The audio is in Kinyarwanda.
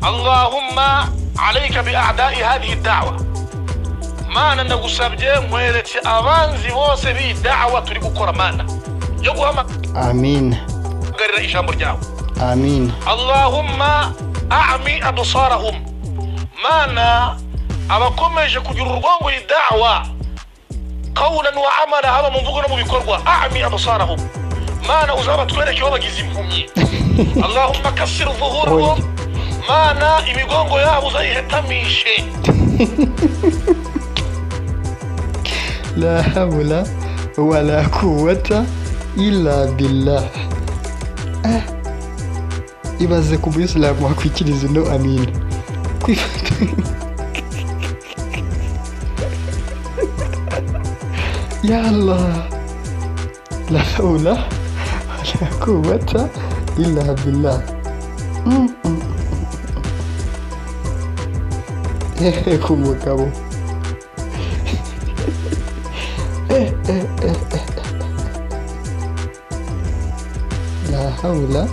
Allahumma alayka bi a'da'i hadhihi da'wa. Mana, ndagusabye, nkweretse abanzi bose b'iyi da'wa turi gukora, Mana, yo guhamagarira Amin. ijambo ryawe. Amin. Allahumma a'mi absarahum. Mana, abakomeje kugira urwango iyi da'wa, qawlan wa amala, haba mu mvugo no mu bikorwa, a'mi absarahum. Mana, uzabatwereke babagize impumyi. Allahumma kassir zuhurahum. Mana, imigongo yabo uzayihetamishe. La hawla wala quwwata illa billah. Eh, ibaze ku muyisilamu wakwikiriza ino amina kwifata. Ya Allah, la hawla wala quwwata illa billah. Hehe, ku mugabo. Eh, eh, eh, eh. La hawla.